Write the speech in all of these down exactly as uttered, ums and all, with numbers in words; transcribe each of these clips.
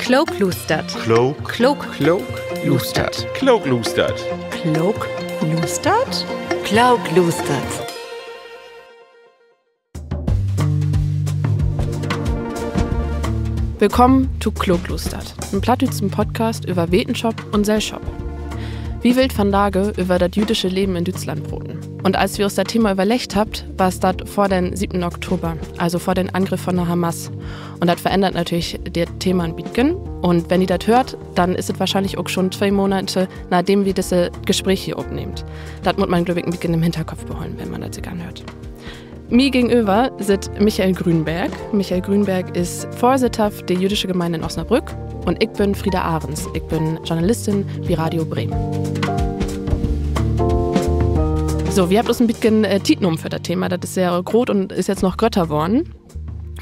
Klookluustert. Klook. Klook. Klookluustert. Klookluustert. Klookluustert. Klookluustert. Willkamen to Klookluustert, en plattdüütschen Podcast över Wetenschop un Sellschop. Wi willt vandage över dat jüdische Leven in Düütschland proten. Un as wi us dat Thema överleggt hebbt, was dat vör den siebten Oktober, also vör den Angriff von de Hamas. Un dat verännert natürlich dat Thema en bietken. Un wenn ji dat höört, denn is dat wohrschienlich ok schon twee Monate, nadem wi disse Gespräch hier opnehmt. Dat mutt man, glööv ik, en bietken in'n Hinnerkopp behollen, wenn man dat sik anhöört. Mi gegenöver sitt Michael Grünberg. Michael Grünberg is Vörsitter för de jüdische Gemeinde in Osnabrück. Un ik bün Frieda Ahrens. Ik bün Journalistin bi Radio Bremen. So, wi hebbt us en bietken, äh, Tiet nahmen för dat Thema. Dat is sehr groot un is jetzt noch grötter worrn.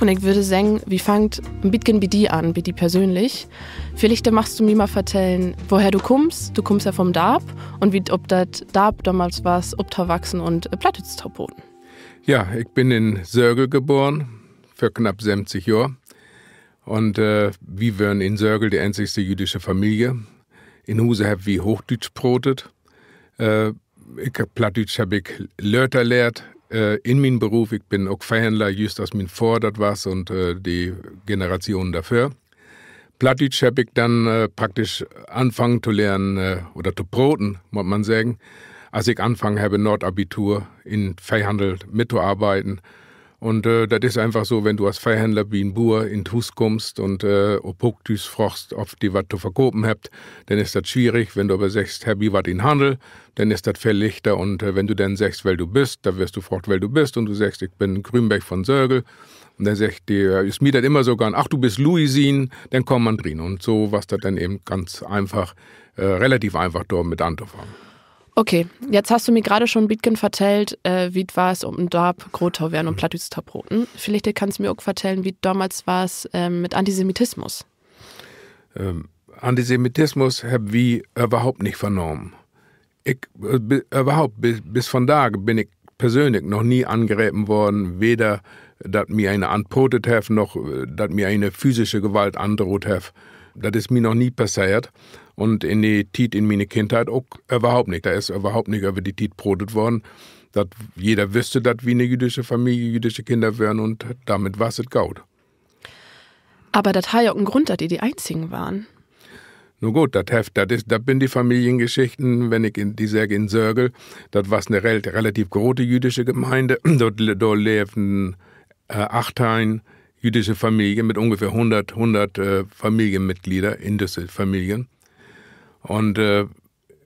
Un ik würr seggen, wi fangt en bietken bi di an, bi di persönlich. Villicht, äh, magst du mi mal vertellen, woher du kummst. Du kummst ja vun't Darp un wie dat op dat Darp domals was, optowachsen un, äh, Plattdüütsch to proten. Ja, ik bün in Sögel geboren, vör knapp söventig Johr. Un, äh, wi weren in Sögel de eenzigste jüdische Familie. In Huse hebbt wi Hoochdüütsch protet. Äh, ik, Plattdüütsch heff ik later lehrt, äh, in mien Beruf. Ik bün ok Veehändler, jüst as mien Vader dat was un, äh, de Generationen dorvör. Plattdüütsch heff ik denn, äh, praktisch anfungen to lehren, äh, oder to proten, mutt man seggen, as ik anfungen heff, Nohtabitur in Veehannel mittoarbeiden. Un, äh, dat is eenfach so, wenn du as Veehändler bi en Buer in't Huus kummst un, äh, op Hoochdüütsch fraagst, of de wat to verkopen hebbt, denn is dat swierig. Wenn du aver seggst, hebbt ji wat in Hannel, denn is dat veel lichter. Un, äh, wenn du denn seggst, well du büst, denn weerst du fraagt, well du büst, un du seggst, ik bün Grünberg von Sögel, un denn seggt de, äh, is mi dat immer so gahn, ach, du büst Louisin, denn kaam man rin. Un so was dat denn even ganz eenfach, äh, relativ eenfach, dor mit antofangen. Okay, jetzt hest du mi graad schon en bietken vertellt, äh, wie't was, op en Darp groot to weern un Plattdüütsch to proten. Villicht kannst du mi ok vertellen, wie't domals was, ähm, mit Antisemitismus. Ähm, Antisemitismus hebbt wi överhaupt nich vernahmen. Ik, äh, bi-, överhaupt, bi-, bit vondage bün ik persönlich noch nie angrepen worrn, weder dat mi een anprotet hett, noch, äh, dat mi een physische Gewalt androht hett. Dat is mi noch nie passeert. Un in de Tiet in miene Kindheit ok överhaupt nich. Dor is överhaupt nich över de Tiet protet worrn. Dat jeder wüsst, dat wi 'ne jüdische Familie, jüdische Kinner weren un dormit was et goot. Aver dat harr ja ok en Grund, dat ji de Eenzigen weren. Nu goot, dat hett, dat is, dat bünt de Familiengeschichten, wenn ik in, de segg in Sögel, dat was 'ne rel-, relativ grote jüdische Gemeinde, dor le-, dor leevden, äh, achtteihn jüdische Familien mit ungefähr hunnert, hunnert, äh, Familienmitglieder in düsse Familien. Un, äh,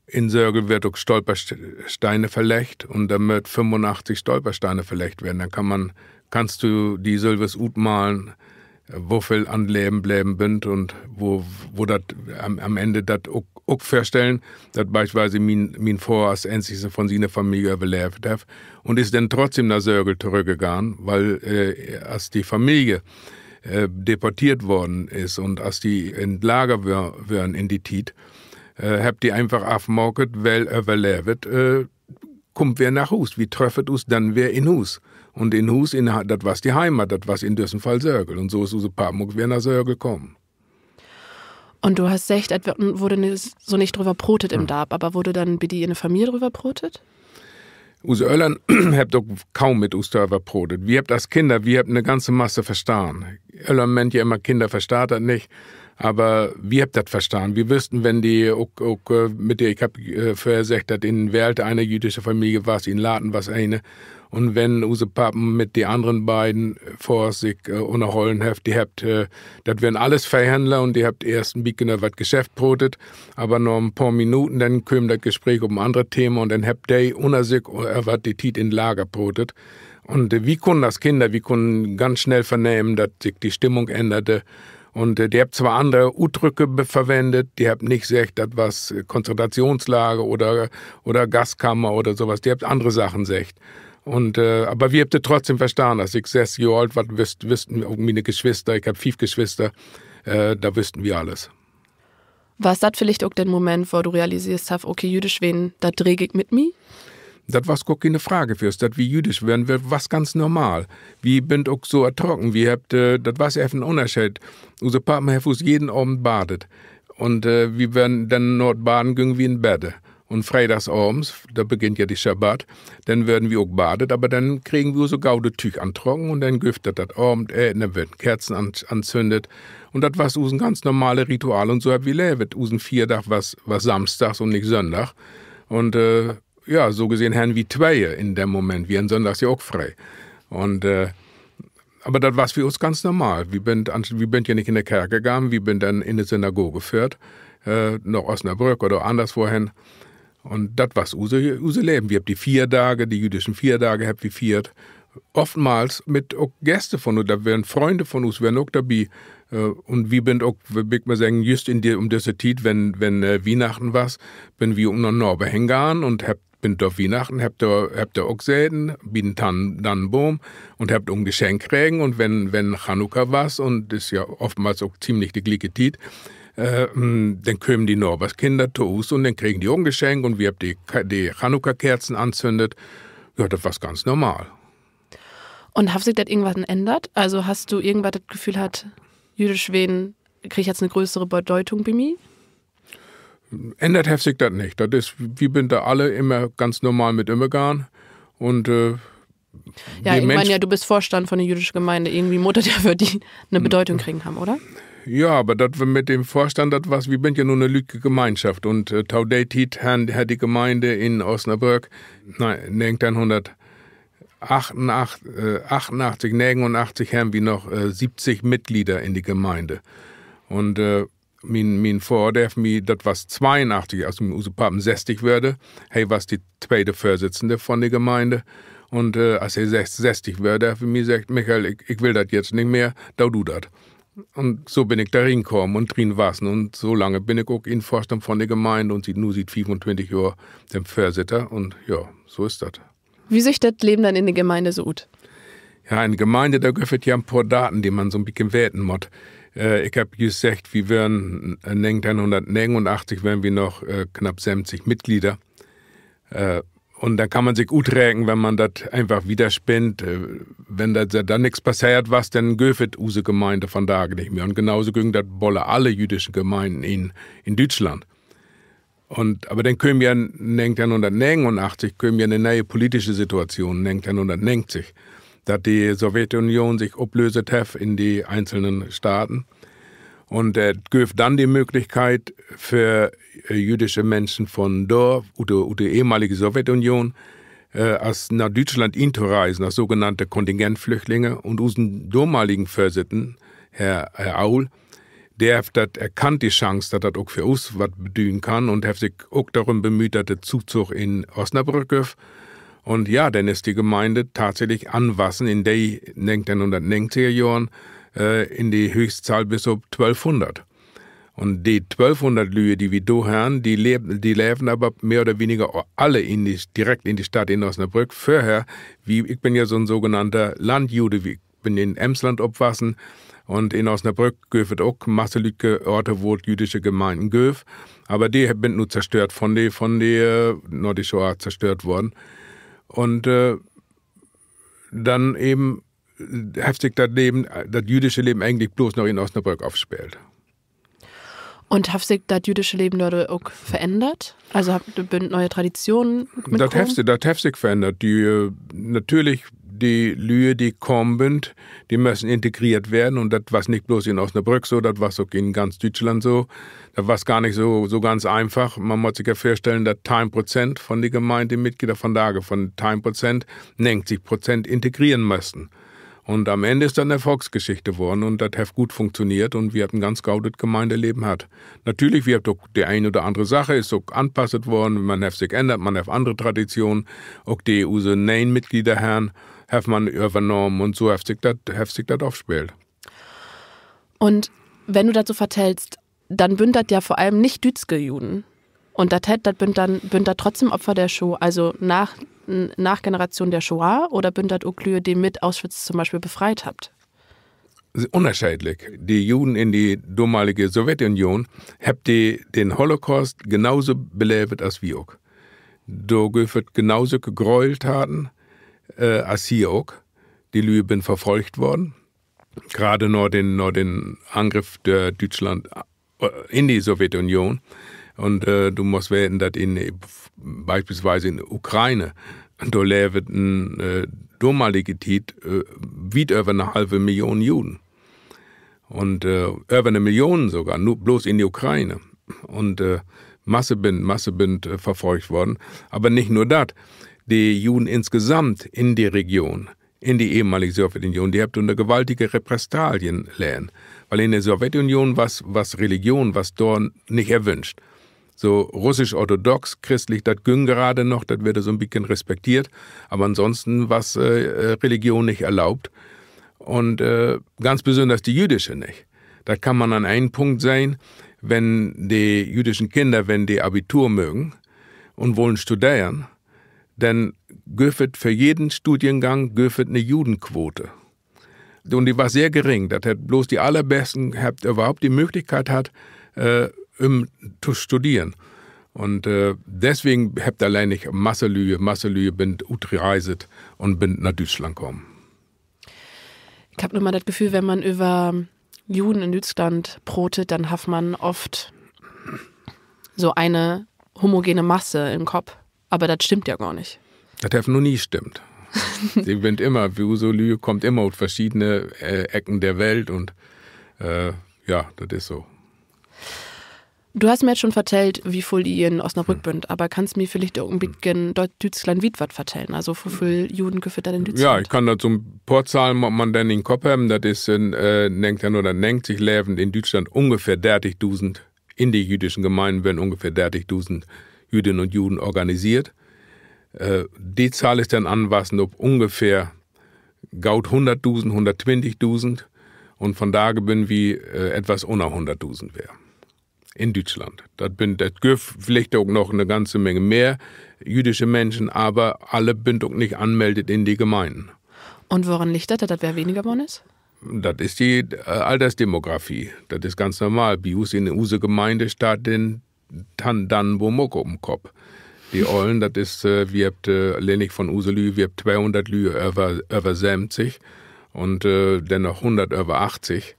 in Sögel weert ok Stolpersteine verleggt un dor mööt fiefunachtzig Stolpersteine verleggt weern. Denn kann man, kannst du di sülvers utmalen, äh, woveel an Leven bleven bünt un wo, wo dat am, am Ende dat ok, ok vörstellen, dat beispillswies mien, mien Vader as eenzigste von siene Familie överleevt hett un is denn trotzdem na Sögel torüggegahn, wiel, äh, as de Familie, äh, deporteert worrn is un as de in't Lager wör-, wören in de Tiet, äh, hebbt de eenfach afmaakt, well överleevt, äh, kummt weer na Huus. Wi tröffet us denn weer in Huus. Un in Huus, in Ha-, dat was de Heimat, dat was in düssen Fall Sögel. Un so is use Papen ok weer na Sögel kamen. Un du hest seggt, dat wöör, wurr nich, so nich dröver protet in Darp, aver wurr denn bi di in de Familie dröver protet? Use Öllern hebbt ok kaum mit us dröver protet. Wi hebbt as Kinner, wi hebbt 'ne ganze Masse verstahn. Öllern meent ja immer, Kinner verstaht dat nich. Aver wi hebbt dat verstahn. Wi wüssten, wenn de ok, ok, äh, mit de, ik heff, äh, vörher seggt, dat in Wehlte ene jüdische Familie was, in Laten was ene. Un wenn use Papen mit de annern beiden Vöders sik, äh, ünnerhollen hebbt, de hebbt, äh, dat weren alles Veehändler un de hebbt eerst en bietken över dat Geschäft protet, aver na en poor Minuten, denn keem dat Gespreek op en anner Thema un denn hebbt de ünner sik över de Tiet in Lager protet. Un, äh, wi kunnen as Kinner, wi kunnen ganz snell vernehmen, dat sik de Stimmung ännerde. Un, äh, de hebbt zwar annere Utdrücke be-, verwendet, de hebbt nich seggt, dat was, äh, Konzentrationslager oder, oder Gaskamer oder so wat. De hebbt annere Saken seggt. Un, äh, aver wi hebbt dat trotzdem verstahn. As ik söss Johr oolt was, wüsst-, wüssten ok miene Geschwister, ik heff fief Geschwister, äh, dor wüssten wi alles. Was dat villicht ok den Moment, wo du realiseert hest, okay, jüdisch ween, dat dreeg ik mit mi? dat was gor kene Frage för us, dat wi jüdisch weren, was ganz normal. Wi bünt ok so ertrocken, wi hebbt, dat was even en Ünnerscheed. Use Papen hefft us jeden Avend badet. Un wi weren denn, na't Baden güngen wi in Bedde. Un freedags avends, dor beginnt ja de Schabbat, denn wörden wi ok badet, aver denn kregen wi us ok gode Tüüg antrocken un denn geev dat dat Avendeten, denn wörden Kerzen anzündet. Un dat was usen ganz normale Ritual un so hebbt wi leevt. Usen Fierdag was, was samsdags un nich Sünndag. Un ja, so gesehn harrn wi twee in den Moment, wi harrn sünndags ja ok free. Un aver dat was för us ganz normal. Wi bünt ja nich in de Kark gahn, wi bünt denn in de Synagoge föhrt, na Osnabrück oder annerswo hen. Un dat was use Leven. Wi hebbt de Fierdage, de jüdischen Fierdage hebbt wi fiert. Oftmals mit ok Gäste von us, dor weren Fründe von us, weren ok dorbi. Un wi bünt ok, will ik mal seggen, jüst in de, üm düsse Tiet, wenn, wenn Wiehnachten was, bünt wi ok na Naber hengahn un hebbt, bünt dor Wiehnachten, hebbt dor ok seten, bi den Tannenboom un hebbt ok en Geschenk kregen. Un wenn, wenn Chanukka was, un is ja oftmals ok ziemlich de glieke Tiet, denn kömen de Naberskinder to us un denn kregen de ok en Geschenk un wi hebbt de Chanukka-Kerzen anzündet. Ja, dat was ganz normal. Un hett sik dat irgendwann ännert? Also hest du irgendwann dat Geföhl hatt, jüdisch ween kriggt jetzt 'ne größere Bedeutung bi mi? Ännert hett sik dat nich. Dat is, wi bünt dor alle immer ganz normal mit ümgahn. Un ja, ik meen ja, du büst Vörstand von de jüdische Gemeinde. Irgendwie mutt dat ja för di 'ne Bedeutung kregen hebben, oder? Ja, aver dat wi mit den Vörstand, dat was, wi bünt ja nu 'ne lüttje Gemeinschaft. Un to de Tiet harr de Gemeinde in Osnabrück, na, negenteihnhunnertachtunachtzig, negenunachtzig harrn wi noch siebzig Mitglieder in de Gemeinde. Un mien, mien Vader hefft mi, dat was tweeunachtzig, as use Papen sesstig wörde, he was de tweete Vörsitzende von de Gemeinde. Un as he sesstig wörde, hefft he mi seggt: Michael, ik, ik will dat jetzt nich mehr, do du dat. Un so bün ik dor rinkamen un drin wassen. Un so lange bün ik ok in Vörstand von de Gemeinde un siet, nu siet fiefuntwintig Johr den Vörsitter. Un ja, so is dat. Wo süht dat Leven denn in de Gemeinde so ut? Ja, in de Gemeinde, dor gifft dat ja en poor Daten, de man so 'n beten weten mutt. Ik heff jüst seggt, wi weren, negenteihnhunnertnegenunachtzig weren wi noch knapp söventig Mitglieder. Un denn kann man sik utreken, wenn man dat eenfach wiederspinnt, wenn dat, dor nix passeert was, denn göff dat use Gemeinde vondage nich mehr. Un genau so güng dat bolle alle jüdische Gemeinden in, in Düütschland. Un, aver denn kööm ja negenteihnhunnertnegenunachtzig kööm ja 'ne ne'e politische Situation, negenteihnhunnertnegentig, dat de Sowjetunion sik oplööst heff in de einzelnen Staten. Un dat göff denn de Mööglichkeit för jüdische Minschen von dor, ut de, ut de ehemalige Sowjetunion, as na Düütschland intoreisen, as sogenannte Kontingentflüchtlinge. Un usen domaligen Vörsitten, Herr, Herr Aul, de heff dat erkannt, de Chance, dat dat ok för us wat bedüden kann, un heff sik ok dorüm bemüht, dat de Zuzug in Osnabrück güff. Un ja, denn is de Gemeinde tatsächlich anwassen in de negenteihnhunnertnegentig Johren in de Höchstzahl bit op twölfhunnert. Un de twölfhunnert Lüe, de wi do harrn, de leevden aver mehr oder weniger alle in de, direkt in de Stadt in Osnabrück. Vörher, wi, ik bün ja so 'n sogenannter Landjude, wi, ik bün in Emsland opwassen. Un in Osnabrück göff dat ok masse lüttje Örte, wo dat jüdische Gemeinden göff. Aver de bünt nu zerstört von de, von de, na de Shoah zerstört worrn. Un denn even heff sik dat Leven, dat jüdische Leven egentlich bloots noch in Osnabrück afspeelt. Un heff sik dat jüdische Leven dor ok verännert? Also bünt ne'e Traditionen mitkamen? Dat heff sik verännert. De, natürlich, de Lüe, de kamen bünt, de mössen integreert weern. Un dat was nich bloots in Osnabrück so, dat was ok in ganz Düütschland so. Dat was gor nich so, so ganz eenfach. Man mutt sik ja vörstellen, dat teihn Perzent von de Gemeindemitglieder vondage, von teihn Perzent, negentig Perzent integreren mössen. Un an'n Enn is dat 'ne Erfolgsgeschichte worrn un dat hett goot funktioneert un wi hebbt en ganz godet Gemeindeleven hatt. Natürlich, wi hebbt ok de een oder annere Sache, is ok anpasst worrn, man hett sik ännert, man hett annere Traditionen, ok de use ne'en Mitglieder harrn, hett man övernahmen un so hett sik dat, hett sik dat afspeelt. Un wenn du dat so vertellst, denn bünt dat ja vör allem nich düütske Juden. Un dat hett, dat bünt denn, bünt dat trotzdem Opfer der Shoah, also nach, nach Generation der Shoah, oder bünt dat ok Lüe, de mit Auschwitz to'n Bispeel befreit hebbt? Ünnerscheedlich. De Juden in de domalige Sowjetunion hebbt de, den Holocaust genauso beleevt as wi ok. Dor geev et genau sük Gräueltaten, äh, as hier ok. De Lüe bünt verfolgt worrn. Grade na den, na den Angriff dör Düütschland, äh, in de Sowjetunion. Un, äh, du musst weten, dat in, äh, beispillswies in Ukraine, dor leevt in, äh, domalige Tiet, äh, wiet över 'ne halve Million Juden. Un, äh, över 'ne Million sogor, nu blots in de Ukraine. Un, äh, Masse bünt, Masse bünt, äh, verfolgt worrn. Aver nich nur dat. De Juden insgesamt in de Region, in de ehemalige Sowjetunion, de hebbt ünner gewaltige Repressalien leden. Wiel in de Sowjetunion was, was Religion, was dor nich erwünscht. So russisch-orthodox, christlich, dat güng grade noch, dat wöör so 'n beten respekteert. Aver ansonsten was, äh, äh, Religion nich erlaubt. Un, äh, ganz besünners de jüdische nich. Dat kann man an een Punkt sehn, wenn de jüdischen Kinner, wenn de Abitur möken un wullen studeren, denn güff et för jeden Studiengang güff et 'ne Judenquote. Un de was sehr gering. Dat hett blots de Allerbesten hebbt överhaupt de Mööglichkeit hatt, äh, üm to studeren. Un, äh, deswegen hebbt alleen nich Masse Lüe, Masse Lüe bünt utreiset un bünt na Düütschland kamen. Ik heff nu mal dat Geföhl, wenn man över Juden in Düütschland protet, denn hett man oft so ene homogene Masse in'n Kopp. Aver dat stimmt ja gor nich. Dat hett noch nie stimmt. De bünt immer, wi, use Lüe kaamt immer ut verschiedene, äh, Ecken der Welt un, äh, ja, dat is so. Du hest mi nu schon vertellt, wo vööl ji in Osnabrück bünt, aver kannst mi villicht ok en beten dor Düütschland wiet wat vertellen? Also, wo vööl Juden gifft dat denn in Düütschland? Ja, ik kann dat so 'n poor Zahlen, mutt man denn in'n Kopp hebben. Dat is in, äh, negenteihnhunnertnegentig leevt in Düütschland ungefähr dörtigdusend, in de jüdischen Gemeinden weren ungefähr dörtigdusend Jüdinnen un Juden organiseert. Äh, de Zahl is denn anwassen op ungefähr goot hunnertdusend, hunnerttwintigdusend. Un vondage bünt wi, äh, etwas ünner hunnertdusend weer in Düütschland. Dat bünt, dat gifft villicht ok noch 'ne ganze Menge mehr jüdische Minschen, aver alle bünt ok nich anmeldt in de Gemeinden. Un woran liggt dat, dat dat weer weniger worrn is? Dat is de, äh, Altersdemografie. Dat is ganz normal. Bi us in use Gemeinde steiht denn Tan-, Dannenboom ok op'n Kopp. De Ollen, dat is, äh, wi hebbt, äh, alleen nich von use Lüe, wi hebbt tweehunnert Lüe över, över söventig un, äh, denn noch hunnert över achtzig.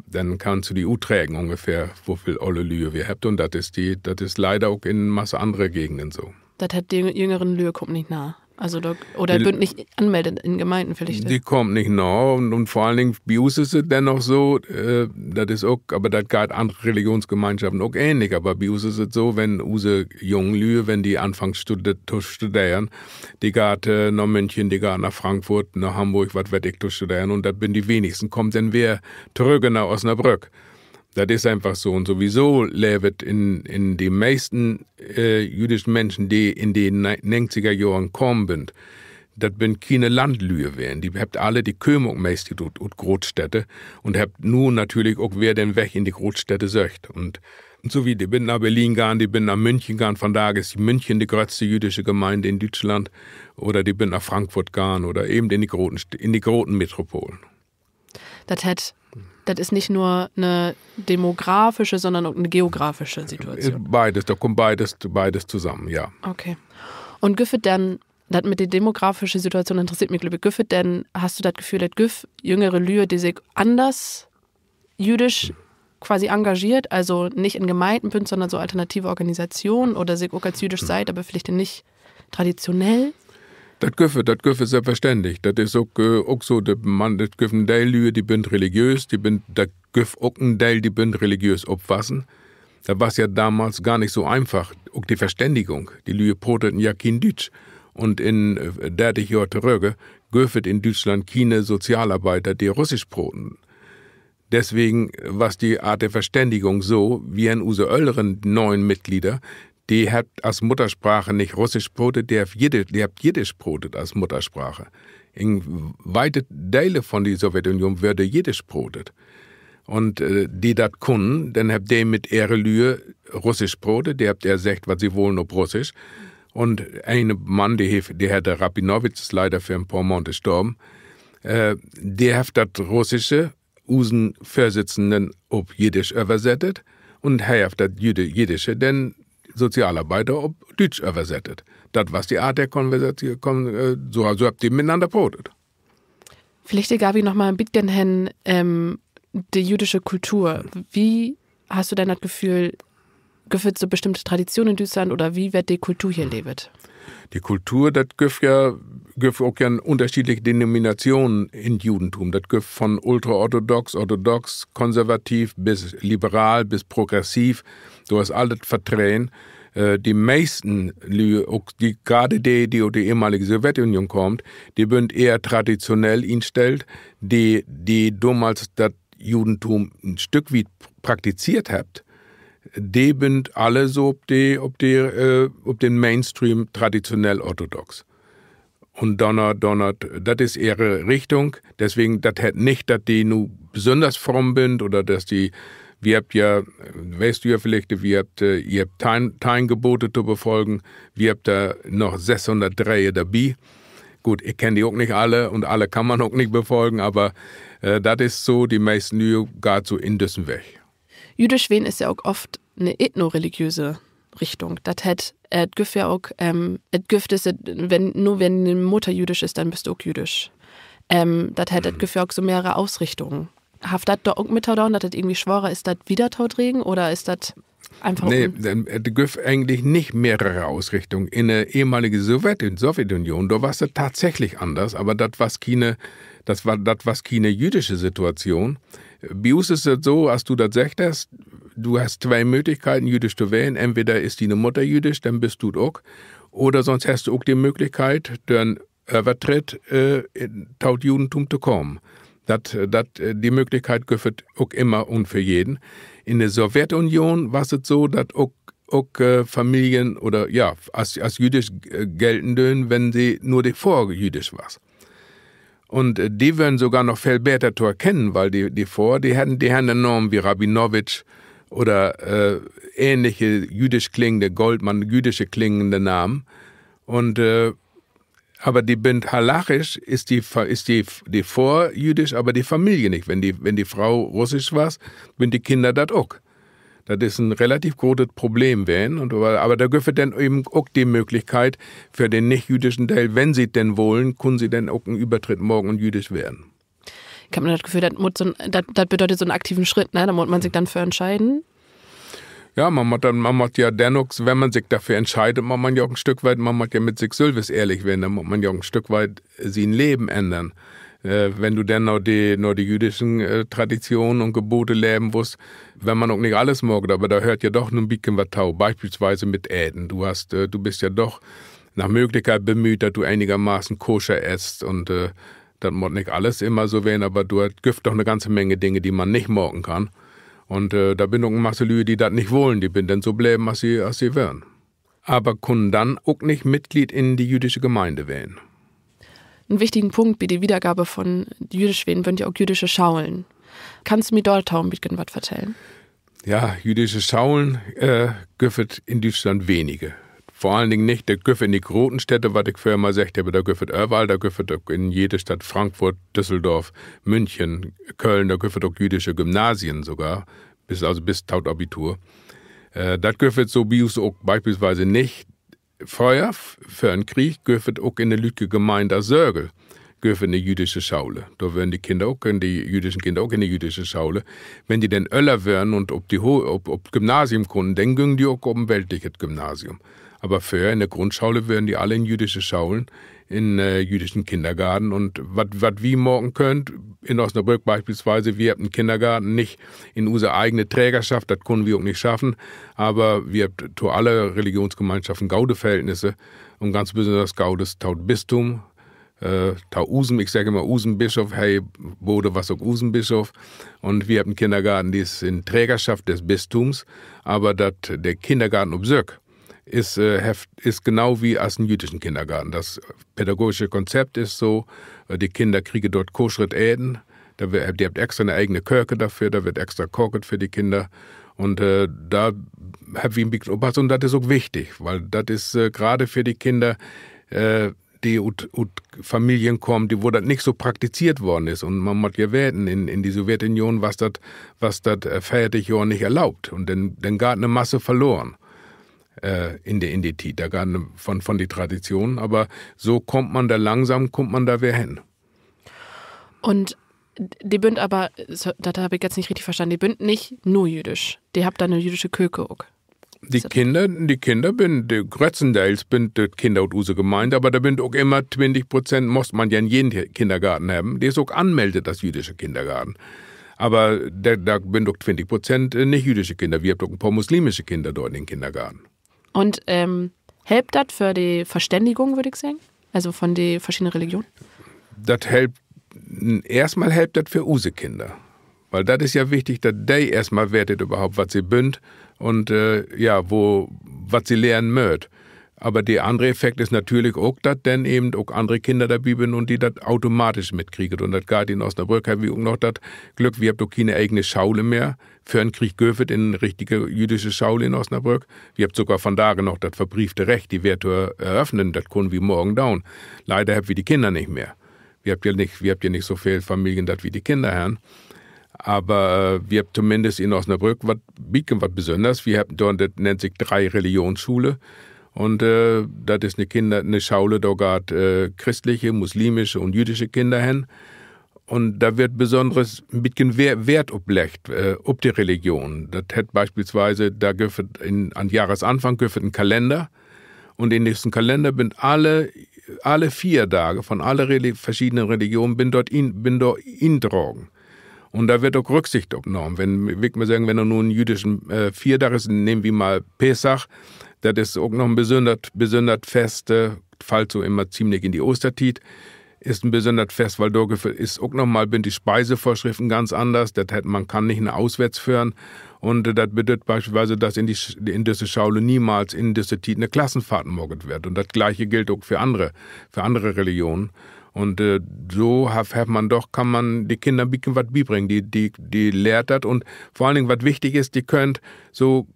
Denn kannst du di utreken ungefähr, wo veel olle Lüe wi hebbt. Un dat is de, dat is leider ok in Masse annere Gegenden so. Dat hett de jüngeren Lüe kaamt nich na. Also, dor, oder bünt nich anmeldt in Gemeinden villicht. De kaamt nich na. Un, un vör allen Dingen, bi us is et denn noch so, äh, dat is ok, aver dat geiht annere Religionsgemeinschaften ok ähnlich. Aver bi us is et so, wenn use jungen Lüe, wenn de anfangt stud-, to studeren, de gaht, äh, na München, de gaht na Frankfurt, na Hamburg, wat weet ik, to studeren. Un dat bünt de wenigsten, kaamt denn weer torügge na Osnabrück. Dat is eenfach so. Un sowieso leevt in, in de meisten, äh, jüdischen Minschen, de in de ne-, negentiger Johren kamen bünt, dat bünt kiene Landlüe ween. De hebbt alle, de kömen ok meist ut, ut Grootstädte un hebbt nu natürlich ok weer den Weg in de Grootstädte söcht. Un so wie de bünt na Berlin gahn, de bünt na München gahn. Vondage is München de gröttste jüdische Gemeinde in Düütschland. Oder de bünt na Frankfurt gahn oder even in de groten St-, in de groten Metropolen. Dat hett, dat is nich nur 'ne demografische, sonnern ok 'ne geografische Situation. Beides, dor kummt beides, beides tosamen, ja. Okay. Un gifft et denn, dat mit de demografische Situation interesseert mi, glööv ik, gifft et denn, hest du dat Geföhl, dat gifft jüngere Lüe, de sik anners jüdisch quasi engagiert, also nich in Gemeinden bünt, sonnern so alternative Organisationen oder sik ok as jüdisch seht, aver villicht nich traditionell? Dat gifft et, dat gifft et sülvstverständlich. Dat is ok, äh, ok so, dat man, dat gifft en Deel Lüe, de bünt religiöös, de bünt, dat gifft ok en Deel, de bünt religiöös opwussen. Dat was ja damals gor nich so eenfach. Ok de Verständigung, de Lüe proteten ja kien Düütsch. Un in, äh, dörtig Johr torügge gifft et in Düütschland kiene Sozialarbeiter, de Russisch proten. Deswegen was de Art der Verständigung so, wi hebbt use ölleren neuen Mitglieder, de hebbt as Muttersprache nich Russisch protet, de hebbt Jiddi-, de hebbt Jiddisch protet as Muttersprache. In weite Dele von de Sowjetunion wöör Jiddisch protet. Un, äh, de dat kunnen, denn hebbt de mit ehre Lüe Russisch protet, de hebbt ehr seggt, wat se wullen op Russisch. Un ene Mann, de heff-, de heet Rabinowitsch, is leider vör en poor Maand storven, äh, de hett dat Russische usen Vörsitzenden op Jiddisch översettet un he hett dat Jüde-, Jiddische denn Sozialarbeiter op Düütsch översettet. Dat was de Art der Konversation, kon-, äh, so, so hebbt de mitnanner protet. Villicht, Gabi, noch mal en bietken hen, ähm, de jüdische Kultur. Wie hest du denn dat Geföhl, gifft dat so bestimmte Traditionen in Düütschland oder wie warrt de Kultur hier leevt? De Kultur, dat gifft ja, gifft ok ja ünnerscheedliche Denominationen in't Judentum. Dat gifft von ultraorthodox, orthodox, konservativ bis liberal, bis progressiv. Dor is allens vertreden. Äh, de meisten Lüüd, ok de, graad de, de ut de ehemalige Sowjetunion kaamt, de bünt ehr traditionell instellt, de, de domals dat Judentum en Stück wiet praktizeert hebbt, de bünt alle so op de, op de, äh, op den Mainstream traditionell orthodox. Un dor na, dor na, dat is ehre Richtung. Deswegen, dat heet nich, dat de nu besünners fromm bünt oder dat de, wi hebbt ja, weetst du ja villicht, wi hebbt, äh, wi hebbt teihn, teihn Gebote to befolgen, wi hebbt dor noch sesshunnertdree dorbi. Goot, ik kenn de ok nich alle un alle kann man ok nich befolgen, aver, äh, dat is so, de meisten Lüüd gaht so in düssen Weg. Jüdisch ween is ja ok oft 'ne ethnoreligiöse Richtung. Dat heet, äh, dat gifft ja ok, ähm, dat gifft düsse, wenn, nur wenn de Mudder jüdisch is, denn büst du ok jüdisch. Ähm, dat heet, dat gifft ja ok so mehrere Ausrichtungen. Hett dat dor ok mit to doon, dat dat irgendwie sworer is, dat wieder to dregen, oder is dat eenfach Nee, denn, äh, dat gifft egentlich nich mehrere Ausrichtungen. In de ehemalige Sowjet-, in Sowjetunion, dor was dat tatsächlich anners, aver dat was kiene, dat wa-, dat was kiene jüdische Situation. Bi us is dat so, as du dat seggt hest, du hest twee Mööglichkeiten, jüdisch to ween. Entweder is diene Mudder jüdisch, denn büst du 't ok. Oder sonst hest du ok de Mööglichkeit, den Övertritt, äh, in, to't Judentum to kamen. Dat, äh, dat, äh, de Mööglichkeit gifft dat ok immer un för jeden. In de Sowjetunion was dat so, dat ok, ok, äh, Familien oder, ja, as, as jüdisch, äh, gelten döön, wenn se nur de Fohr jüdisch was. Un, äh, de weren sogor noch veel beter to erkennen, wiel de, de Fohr, de harrn, de harrn en Naam wie Rabinowitsch oder, äh, ähnliche jüdisch klingende, Goldmann, jüdische klingende Namen. Un, äh, aver de bünt halachisch, is de Fa-, is de, de Fohr jüdisch, aver de Familie nich. Wenn de, wenn de Fro russisch was, bünt de Kinner dat ok. Dat is en relativ grotet Problem ween. Un, aver, aver dor gifft dat denn even ok de Mööglichkeit för den nich-jüdischen Deel, wenn se 't denn wullen, kunnen se denn ok en Övertritt maken un jüdisch weern. Ik heff man dat Geföhl, dat mutt so 'n, dat, dat bedüüdt so 'n aktiven Schritt, ne? Dor mutt man sik denn för entscheiden. Ja, man mutt denn, man mutt ja denn ok, wenn man sik dorför entscheidt, mutt man ja ok en Stück weit, man mutt ja mit sik sülvst ehrlich ween, denn mutt man ja ok en Stück weit sien Leven ännern. Äh, wenn du denn na de, na de jüdischen, äh, Traditionen un Gebote leven wullt, wenn man ok nich allens maakt, aver dor höört ja doch en bietken wat to, beispillswies mit Eten. Du hest, äh, du büst ja doch na Mööglichkeit bemüht, dat du enigermaßen koscher eetst un, äh, dat mutt nich allens immer so ween, aver du, dat gifft doch 'ne ganze Menge Dinge, de man nich maken kann. Un, äh, dor bünt ok en Masse Lüüd, de dat nich wullen, de bünt denn so bleven, as se, as se weren. Aver kunnen denn ok nich Mitglied in de jüdische Gemeinde ween. En wichtigen Punkt bi de Wiedergabe von jüdisch ween bünt ja ok jüdische Schaulen. Kannst du mi dorto en bietken wat vertellen? Ja, jüdische Schaulen, äh, gifft dat in Düütschland wenige. Vör allen Dingen nich, dat gifft dat in de groten Städte, wat ik vörher mal seggt heff, dor gifft dat överall, dor gifft dat ok in jede Stadt, Frankfurt, Düsseldorf, München, Köln, dor gifft dat ok jüdische Gymnasien sogor, bis, also bis to't Abitur. Äh, dat gifft dat so bi us ok beispillswies nich. Fröher, v-, vör'n Krieg, gifft dat ok in de lüttje Gemeinde Sörgel, gifft dat 'ne jüdische Schaule. Dor weren de Kinner ok in, de jüdischen Kinner ok in de jüdische Schaule. Wenn de denn öller weren un op de Ho-, op, op Gymnasium kunnen, denn güngen de ok op en weltlichet Gymnasium. Aver vörher in de Grundschaule weren de all in jüdische Schaulen, in, äh, jüdischen Kinnergarten. Un wat, wat wi maken köönt, in Ossenbrügge beispillswies, wi hebbt en Kinnergarten, nich in use egene Trägerschaft, dat kunnen wi ok nich schaffen, aver wi hebbt to alle Religionsgemeinschaften gode Verhältnisse un ganz besünners godes to't Bistum, äh, to usen, ik segg immer usen Bischof, he, Bode was ok usen Bischof. Un wi hebbt en Kinnergarten, de is in Trägerschaft des Bistums, aver dat, de Kinnergarten op sük is, äh, heft, is genau wie as en jüdischen Kinnergarten. Dat pädagogische Konzept is so, äh, de Kinner kriegen dor koscheret Eten. Dor we-, de hebbt extra 'ne egene Köke dorför, dor warrt extra kaakt för de Kinner. Un, äh, dor hebbt wi en bietken opbaut un dat is ok wichtig, wiel dat is, äh, grade för de Kinner, äh, de ut, ut Familien kaamt, de, wo dat nich so praktizeert worrn is. Un man mutt ja weten, in, in de Sowjetunion was dat, was dat, äh, veertig Johr nich erlaubt. Un denn, denn geiht 'ne Masse verloren. äh, in de, in de Tiet. Dor geiht von, von de Tradition, aver so kummt man dor langsam, kummt man dor weer hen. Un de bünt aver, dat heff ik jetzt nich richtig verstahn, de bünt nich nur jüdisch. De hebbt dor 'ne jüdische Köke ok. De Kinner, de Kinner bünt, de gröttstendeels bünt de Kinner ut use Gemeinde, aver dor bünt ok immer twintig Prozent, muss man ja in jeden Kinnergarten hebben. De is ok anmeldt as jüdische Kinnergarten. Aver dor, dor bünt ok twintig Prozent, äh, nich jüdische Kinner. Wi hebbt ok en poor muslimische Kinner dor in den Kinnergarten. Un, ähm, helpt dat för de Verständigung, würd ik seggen? Also von de verschiedene Religion? Dat helpt, eerstmal helpt dat för use Kinner. Wiel dat is ja wichtig, dat de eerstmal weet överhaupt, wat se bünt un, äh, ja, wo, wat se lehren mööt. Aver de annere Effekt is natürlich ok, dat denn even ok annere Kinner dorbi bünt un de dat automatisch mitkrieget. Un dat geiht, in Osnabrück hebbt wi ok noch dat Glück, wi hebbt ok kene egene Schaule mehr. Vör'n Krieg geev dat en richtige jüdische Schaule in Osnabrück. Wi hebbt sogor vandage noch dat verbriefte Recht, de weer to eröffnen, dat kunnen wi morgen doon. Leider hebbt wi de Kinner nich mehr. Wi hebbt ja nich, wi hebbt ja nich so veel Familien, dat wi de Kinner harrn. Aver, äh, wi hebbt tominnst in Osnabrück wat, bietjen wat Besünners. Wi hebbt dor, dat nennt sik Drei-Religions-Schule. Un, äh, dat is 'ne Kinner-, 'ne Schaule, dor gaht, äh, christliche, muslimische un jüdische Kinner hen. Un dor weert besünners en bietjen Weer-, Weert op leggt, äh, op de Religion. Dat hett beispillsweise, dor geev dat in, an Johresanfang geev dat en Kalenner. Un in dissen Kalenner bünt alle, alle Fierdage von alle Reli-, verschiedene Religionen bünt dor in-, bünt dor indragen. Un dor weert ok Rücksicht op nahmen. Wenn, will ik mal seggen, wenn dor nu en jüdischen, äh, Fierdag is, nehmt wi mal Pessach, dat is ok noch en besünnert, besünnert Fest, äh, fallt so immer ziemlich in de Oostertiet, is en besünnert Fest, wiel dor geev-, is ok noch mal, bünt de Speisevorschriften ganz anners. Dat heet, man kann nich na auswärts föhren. Un, äh, dat bedüüdt beispillsweise, dat in de Sch-, in düsse Schaule niemals in düsse Tiet 'ne Klassenfahrt maakt weert. Un dat Gleiche gellt ok för annere, för annere Religionen. Un, äh, so hett, hett man doch, kann man de Kinner en bietjen wat bibringen. De, de, de lehrt dat. Un vör allen Dingen, wat wichtig is, de köönt so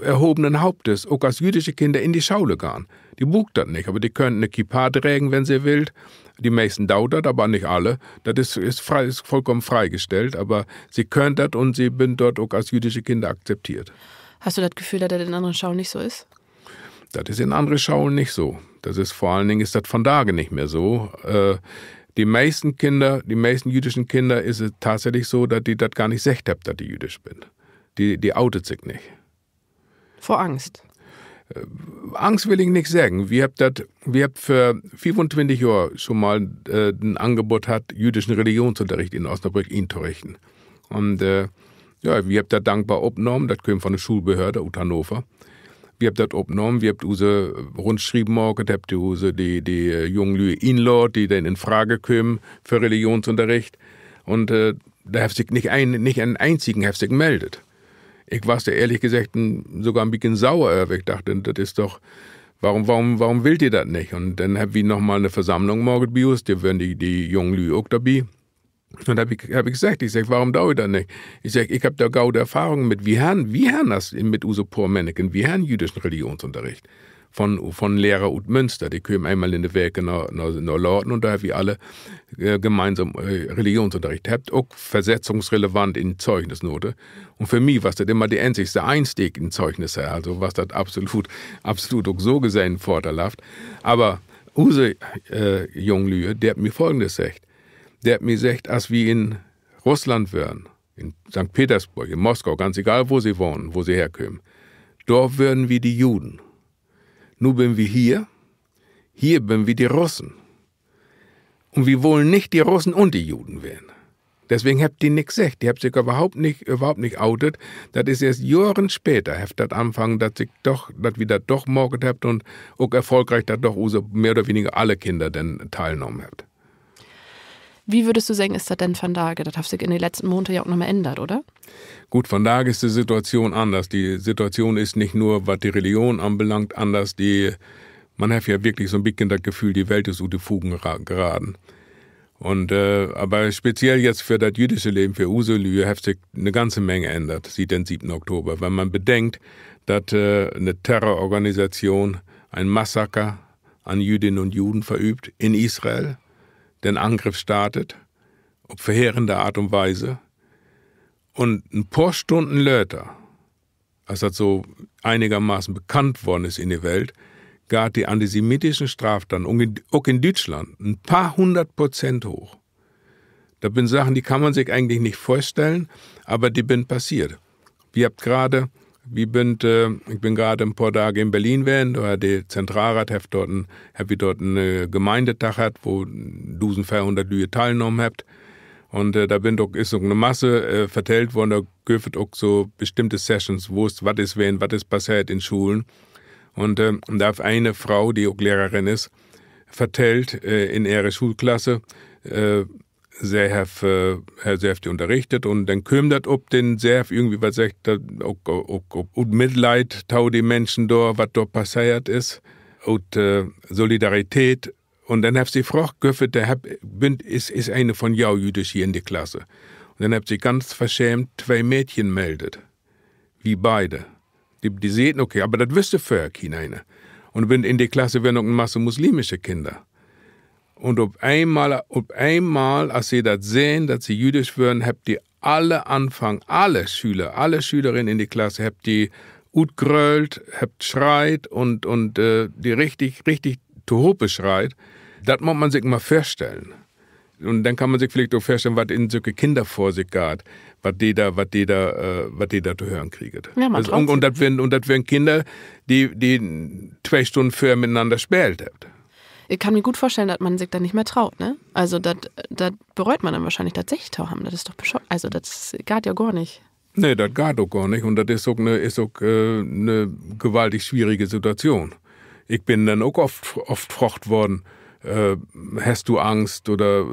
erhobenen Hauptes ok as jüdische Kinner in de Schaule gahn. De bruukt dat nich, aver de köönt 'ne Kippa dregen, wenn se willt. De meisten doot dat, aver nich alle. Dat is, is frei, is vullkamen freigestellt, aver se köönt dat un se bünt dor ok as jüdische Kinner akzepteert. Hest du dat Geföhl, dat dat in annere Schaulen nich so is? Dat is in annere Schaulen nich so. Dat is, vör allen Dingen is dat vandage nich mehr so. Äh, de meisten Kinner, de meisten jüdischen Kinner is dat tatsächlich so, dat de dat gor nich seggt hebbt, dat de jüdisch bünt. De, de outet sik nich. Vör Angst? Äh, Angst will ik nich seggen. Wi hebbt dat, wi hebbt vör fiefuntwintig Johr schon mal, äh, en Angebot hatt, jüdischen Religionsunterricht in Osnabrück intorichten. Un, äh, ja, wi hebbt dat dankbar opnahmen. Dat keem von de Schulbehörde ut Hannover. Wi hebbt dat opnahmen, wi hebbt use Rundschrieven maakt, hebbt use, de, de, äh, jungen Lüe inlaadt, de denn in Frage kemen för Religionsunterricht. Un, äh, dor hett sik nich een, nich en eenzigen hett sik meldt. Ik was dor ehrlich geseggt en, sogor en bietjen sauer över. Ik dacht, dat is doch, warum, warum, warum willt de dat nich? Un denn hebbt wi noch mal 'ne Versammlung maakt bi us, dor weren de, de jungen Lüe ok dorbi. Un hebb ik, hebb ik seggt, ik segg: Warum doot ji dat nich? Ik segg: Ik hebb dor gode Erfahrungen mit. Wi harrn, wi harrn dat mit use poor Menneken, wi harrn jüdischen Religionsunterricht von, von Lehrer ut Münster. De keem eenmal in de Week na, na, na Laden un dor hebbt wi alle, äh, gemeinsam, äh, Religionsunterricht hatt, ok versetzungsrelevant in Zeugnisnote. Un för mi was dat immer de eenzigste Einstieg in Zeugnis, also was dat absolut, absolut ok so gesehn vorteilhaft. Aver use, äh, jungen Lüe, de hebbt mi Folgendes seggt. De hebbt mi seggt, as wi in Russland weren, in Sankt Petersburg, in Moskau, ganz egal, wo se wahnen, wo se herkömen, dor weren wi de Juden. Nu bünt wi hier, hier bünt wi de Russen. Un wi wullen nich de Russen un de Juden weren. Deswegen hebbt de nix seggt, de hebbt sik överhaupt nich, överhaupt nich outet. Dat is eerst Johren später, hett dat anfungen, dat sik doch, dat wi dat doch maakt hebbt un ok erfolgreich, dat doch use mehr oder weniger alle Kinner denn teilnahmen hebbt. Wo würdest du seggen, is dat denn vandage? Dat hett sik in de letzten Maand ja ok noch mal ännert, oder? Goot, vandage is de Situation anners. De Situation is nich nur, wat de Religion anbelangt, anners. De, man hett ja wirklich so'n bietjen dat Geföhl, de Welt is ut de Fugen ra-, geraten. Un, äh, aver speziell jetzt för dat jüdische Leven, för use Lüe, hett sik 'ne ganze Menge ännert siet den siebten Oktober. Wenn man bedenkt, dat, äh, 'ne Terrororganisation en Massaker an Jüdinnen un Juden verüüvt in Israel, den Angriff startet, op verheerende Art un Weise, un en poor Stunnen later as dat so enigermaßen bekannt worrn is in de Welt, gaht de antisemitischen Straftaten ok in, ok in Düütschland en paar hunnert Prozent hooch. Dat bünt Saken, de kann man sik egentlich nich vörstellen, aver de bünt passeert. Wi hebbt grade, wi bünt, ik bün grade en poor Daag in Berlin ween, dor hett de Zentralraat, hett dor en, hebbt wi dor en Gemeindedag hatt, wo dusend veerhunnert Lüe teilnahmen hebbt. Un dor bünt ok, is ok 'ne Masse vertellt worrn, dor geev dat ok so bestimmte Sessions, wo, wat is ween, wat is passeert in Schulen. Un dor hett ene Fro, de ok Lehrerin is, vertellt, in ehre Schoolklasse, se hett, se hett de ünnerricht un denn keem dat op, denn se hett irgendwie wat seggt, dat ok, ok, ok ut Mitleid to de Minschen dor, wat dor passeert is, ut Solidarität. Un denn hett se fraagt: Gifft dat, bünt, is, is ene von jo Jüdisch hier in de Klasse? Un denn hebbt sik ganz verschämt twee Mädchen meldt. Wi beide. De, de seggt: Okay, aver dat wüss vörher kien ene. Un bünt in de Klasse weren ok en Masse muslimische Kinner. Un op eenmal, op eenmal, as se dat sehn, dat se jüdisch weren, hebbt de alle anfungen, alle Schüler, alle Schülerinnen in de Klasse, hebbt de utgröölt, hebbt schreit un, un de richtig, richtig tohoop schreit. Dat mutt man sik mal vörstellen. Un denn kann man sik villicht ok vörstellen, wat in sülke Kinner vör sik geiht, wat de dor, wat de dor, wat de dor to hören kriegt. Un dat weren, un dat weren Kinner, de, de twee Stünnen vörher mitenanner speelt hebbt. Ik kann mi goot vörstellen, dat man sik denn nich mehr troot, ne? Also dat, dat bereut man denn wohrschienlich, dat seggt to hebben. Dat is doch bescheuert. Also dat geiht ja gor nich. Nee, dat geiht ok gor nich. Un dat is ok 'ne, is ok 'ne gewaltig swierige Situation. Ik bün denn ok oft, oft fraagt worrn: Hest du Angst oder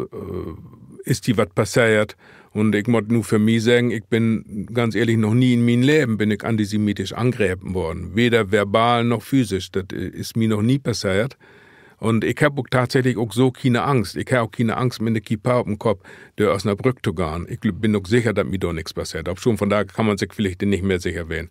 is di wat passeert? Un ik mutt nu för mi seggen, ik bün ganz ehrlich noch nie in mien Leven bün ik antisemitisch angrepen worrn. Weder verbal noch physisch. Dat is mi noch nie passeert. Un ik hebb ok tatsächlich ok so kiene Angst. Ik hebb ok kiene Angst, mit 'ne Kippa op 'n Kopp dör Osnabrück to gahn. Ik bün ok sicher, dat mi dor nix passeert. Op schon von dor kann man sik villicht nich mehr sicher ween.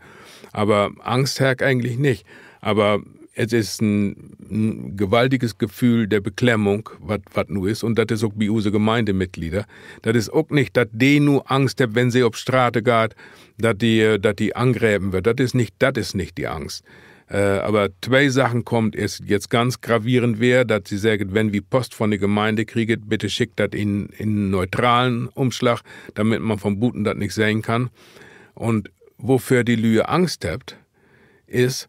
Aver Angst hebb ik egentlich nich. Aver et is en, en gewaltiges Gefühl der Beklemmung, wat, wat nu is. Un dat is ok bi use Gemeindemitglieder. Dat is ok nich, dat de nu Angst hebbt, wenn se op Straat geiht, dat de, dat de angrepen weert. Dat is nich, dat is nich de Angst. Aver twee Saken kaamt, is jetzt ganz gravierend weer, dat se seggt: Wenn wi Post von de Gemeinde kriegt, bitte schickt dat in, in neutralen Umslag, damit man von buten dat nich sehn kann. Un wovör de Lüe Angst hebbt, is,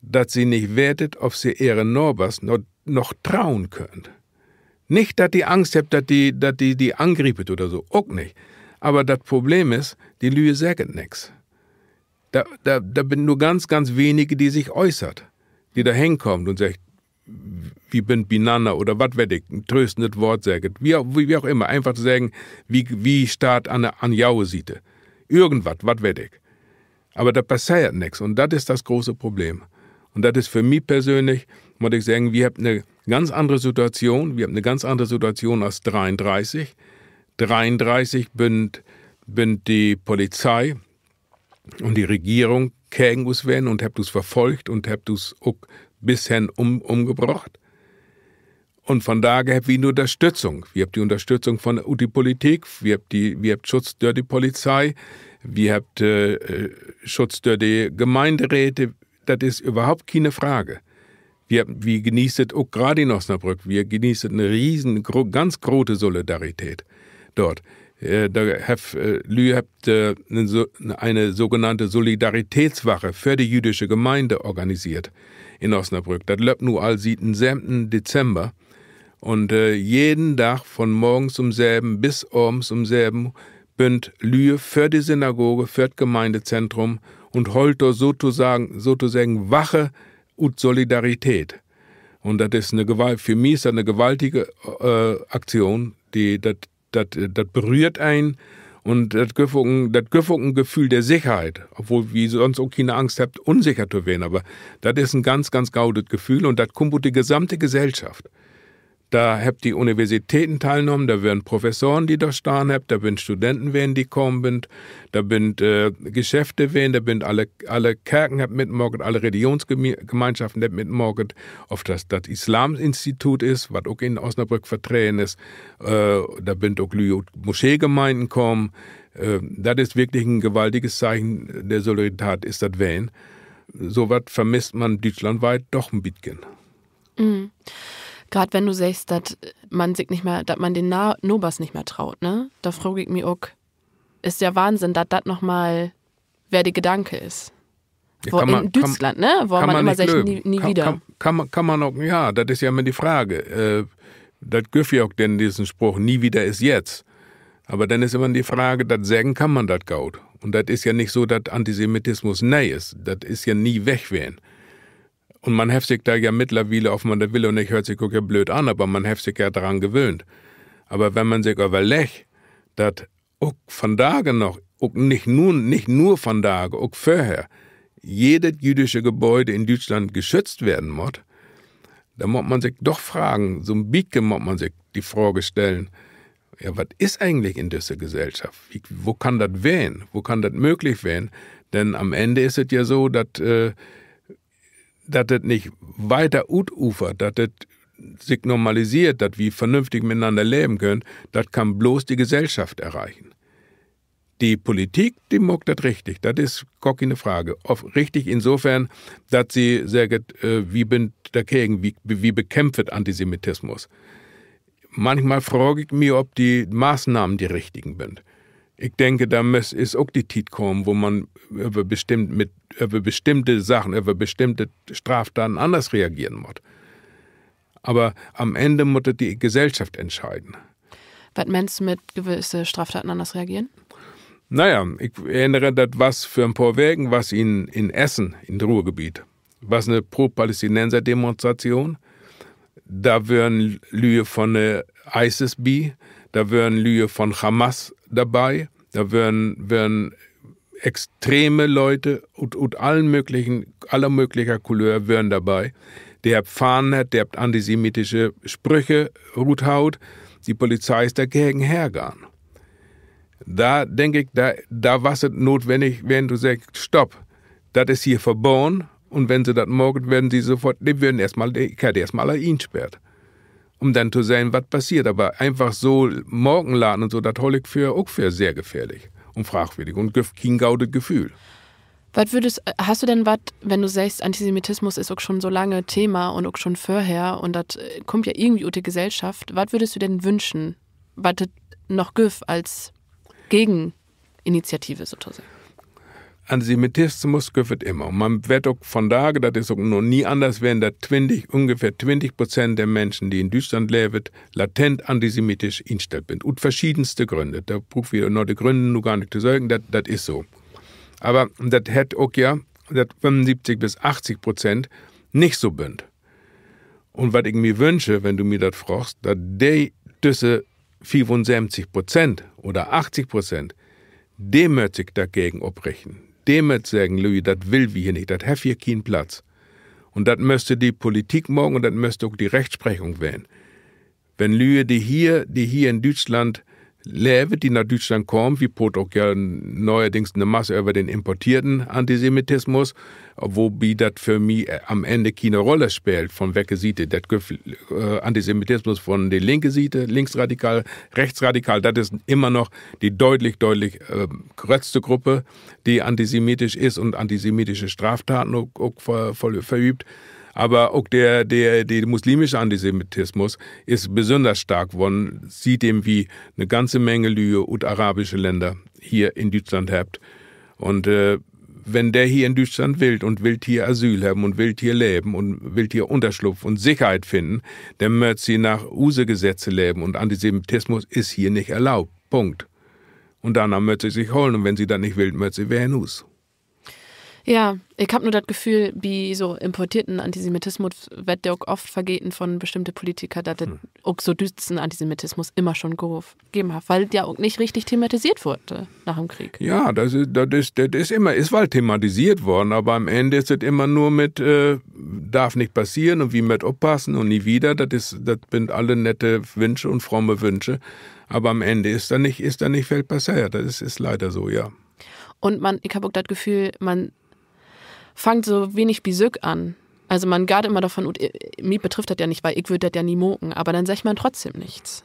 dat se nich weet, of se ehre Navers no-, noch troen köönt. Nich, dat de Angst hebbt, dat de, dat de, de angrippt oder so, ok nich. Aver dat Problem is, de Lüe seggt nix. Dor, dor, dor bünt nur ganz, ganz wenige, de sik äußert, de dor henkaamt un seggt: Wi bünt binanner oder wat weet ik, en tröstendet Woort seggt. Wie, wie, wie ok immer, eenfach to seggen, wi, wi staht an, an jo Siet. Irgendwat, wat weet ik. Aver dor passeert nix. Un dat is dat grote Problem. Un dat is för mi persönlich, mutt ik seggen, wi hebbt 'ne ganz annere Situation. Wi hebbt 'ne ganz annere Situation as dreeundreißig. Dreeundreißig bünt, bünt de Polizei un de Regeren gegen us ween un hebbt us verfolgt un hebbt us ok bis hen um-, umbracht. Un vondage hebbt wi 'ne Ünnerstützung. Wi hebbt de Ünnerstützung von, ut de Politik, wi hebbt de, wi hebbt Schutz dör de Polizei, wi hebbt Schutz dör de Gemeinderäte. Dat is överhaupt kiene Frage. Wi hebbt, wi geneet dat ok graad in Osnabrück, wi geneet 'ne riesen, gro-, ganz grote Solidarität dor. Dor hebbt, Lüe hebbt 'ne so-, 'ne sogenannte Solidaritätswache för de jüdische Gemeinde organiseert in Osnabrück. Dat löppt nu al siet den söövten Dezember. Un jeden Dag von morgens üm söven bis avends üm söven bünt Lüe för de Synagoge, för 't Gemeindezentrum un hollt dor sotoseggen, sotoseggen Wache ut Solidarität. Un dat is 'ne Gewalt, för mi is dat 'ne gewaltige Aktion, de, dat, dat, dat berührt een. Un dat gifft ok en, dat gifft ok en Gefühl der Sicherheit, obwohl wi sonst ok kiene Angst hebbt, unsicher to ween. Aver dat is en ganz, ganz godet Gefühl un dat kummt ut de gesamte Gesellschaft. Dor hebbt de Universitäten teilnahmen, dor weren Professoren, de dor stahn hebbt, dor bünt Studenten ween, de kamen bünt, dor bünt Geschäfte ween, dor bünt alle, alle Kerken hebbt mitmaakt, alle Religionsgemeinschaften hebbt mitmaakt, of dat dat Islaminstitut is, wat ok in Osnabrück vertreden is, dor bünt ok Lüe ut Moscheegemeinden kamen. Äh, dat is wirklich en gewaltiges Teichen der Solidarität, is dat ween. So wat vermisst man düütschlandwiet doch en bietken. Graad wenn du seggst, dat man sik nich mehr, dat man de Na-, Nobers nich mehr troot, ne? Dor fraag ik mi ok, is ja Wahnsinn, dat dat noch mal weer de Gedanke is. Wo, in Düütschland, ne? Wo man immer seggt, nie, nie wieder. Kann man ok, ja, dat is ja immer de Frage. Äh, dat gifft ja ok denn dissen Spruch, nie wieder ist jetzt. Aver denn is immer de Frage, dat seggen kann man dat goot. Un dat is ja nich so, dat Antisemitismus nee is. Dat is ja nie weg ween. Un man hett sik dor ja mittlerwiele, of man dat will oder nich, höört sik ok ja blööd an, aver man hett sik ja dran gewöhnt. Aver wenn man sik överleggt, dat ok vandage noch, ok nich nu-, nich nur vandage, ok vörher, jedet jüdische Gebäude in Düütschland geschützt weern mutt, denn mutt man sik doch fragen, so'n bietken mutt man sik de Frage stellen, ja, wat is egentlich in düsse Gesellschaft? Wo, wo kann dat ween? Wo kann dat mööglich ween? Denn an'n Enn is et ja so, dat, äh, dat dat nich wieter utufert, dat dat sik normaliseert, dat wi vernünftig mitenanner leven köönt, dat kann blots de Gesellschaft erreichen. De Politik, de maakt dat richtig, dat is gor kene Frage. Of richtig insofern, dat se seggt, äh, wi bünt dorgegen, wi, wi bekämpft Antisemitismus. Manchmal fraag ik mi, of de Maßnahmen de richtigen bünt. Ik denk, dor müss, is ok de Tiet kamen, wo man över bestimmt-, mit, över bestimmte Saken, över bestimmte Straftaten anners reageren mutt. Aver an'n Enn mutt dat de Gesellschaft entscheiden. Wat meenst du mit gewisse Straftaten anners reageren? Na ja, ik erinnere, dat was vör en poor Weken, was in, in Essen, in't Ruhrgebiet, was 'ne Pro-Palästinenser-Demonstration. Dor weren Lüe von de ISIS bi, dor weren Lüe von Hamas dorbi, dor weren, weren extreme Lüüd ut, ut allen mööglichen, aller mööglicher Couleur weren dorbi. De hebbt Fahnen, de hebbt antisemitische Sprüche ruthaut. De Polizei is dorgegen hergahn. Dor denk ik, dor, dor was et notwendig, wenn du seggst: Stopp, dat is hier verbaden. Un wenn se dat maakt, weren se sofort, de weren eerstmal, de, ik harr de eerstmal alle insperrt, um denn to sehn, wat passeert. Aver eenfach so maken laten un so, dat hool ik för, ok för sehr gefährlich un fragwürdig un gifft kien godet Gefühl. Wat würdest, hest du denn wat, wenn du seggst, Antisemitismus is ok schon so lange Thema un ok schon vörher un dat, äh, kummt ja irgendwie ut de Gesellschaft, wat würdest du denn wünschen, wat et noch gifft als Gegeninitiative sotoseggen? Antisemitismus gifft et immer. Un man weet ok vondage, dat is ok noch nie anners ween, dat twintig, ungefähr twintig Prozent der Minschen, de in Düütschland leevt, latent antisemitisch instellt bünt. Ut verschiedenste Grünn. Dor bruukt wi na de Grünn nu gor nich to söken, dat, dat is so. Aver dat hett ok ja, dat fünfundsiebzig bis achtzig Prozent nich so bünt. Un wat ik mi wünsche, wenn du mi dat fraagst, dat de, düsse fiefunsöventig Prozent oder achtzig Prozent, de mööt sik dorgegen oprichten. De mööt seggen: Lüe, dat will wi hier nich, dat hett hier kien Platz. Un dat müss de Politik maken un dat müss ok de Rechtsprechung ween. Wenn Lüe, de hier, de hier in Düütschland leevt, de na Düütschland kaamt, wi proot ok ja neuerdings 'ne Masse över den importeerten Antisemitismus, wobi dat för mi, äh, an'n Enn kiene Rolle speelt, von welke Siet dat gifft, äh, Antisemitismus von de linke Siet, linksradikal, rechtsradikal, dat is immer noch de düütlich, düütlich, äh, gröttste Gruppe, de antisemitisch is un antisemitische Straftaten ok, ok ver-, ver-, verüüvt. Aver ok de, de, de muslimische Antisemitismus is besünners stark worrn, sietdem wi 'ne ganze Menge Lüe ut arabische Länner hier in Düütschland hebbt. Un, äh, wenn de hier in Düütschland willt un willt hier Asyl hebben un willt hier leven un willt hier Ünnerschlupf un Sicherheit finnen, denn mööt se na use Gesetze leven un Antisemitismus is hier nich erlaubt. Punkt. Un dorna mööt se sik holen un wenn se dat nich willt, mööt se weer hen Huus. Ja, ik hebb nu dat Geföhl, bi so importeerten Antisemitismus warrt ja ok oft vergeten von bestimmte Politiker, dat dat ok so düssen Antisemitismus immer schon geven hett, wiel dat ja ok nich richtig thematiseert wurr, äh, na den Krieg. Ja, dat is, dat is, dat is immer, is woll thematiseert worrn, aver an'n Enn is dat immer nur mit, äh, darf nich passeren un wi mööt oppassen un nie wieder. Dat is, dat bünt alle nette Wünsche un fromme Wünsche. Aver an'n Enn is dor nich, is dor nich veel passeert. Dat is, is leider so, ja. Un man, ik hebb ok dat Geföhl, man fangt so wenig bi sük an. Also man geiht immer dorvon ut, mi betrifft dat ja nich, wiel ik würr dat ja nie maken, aver denn seggt man trotzdem nix.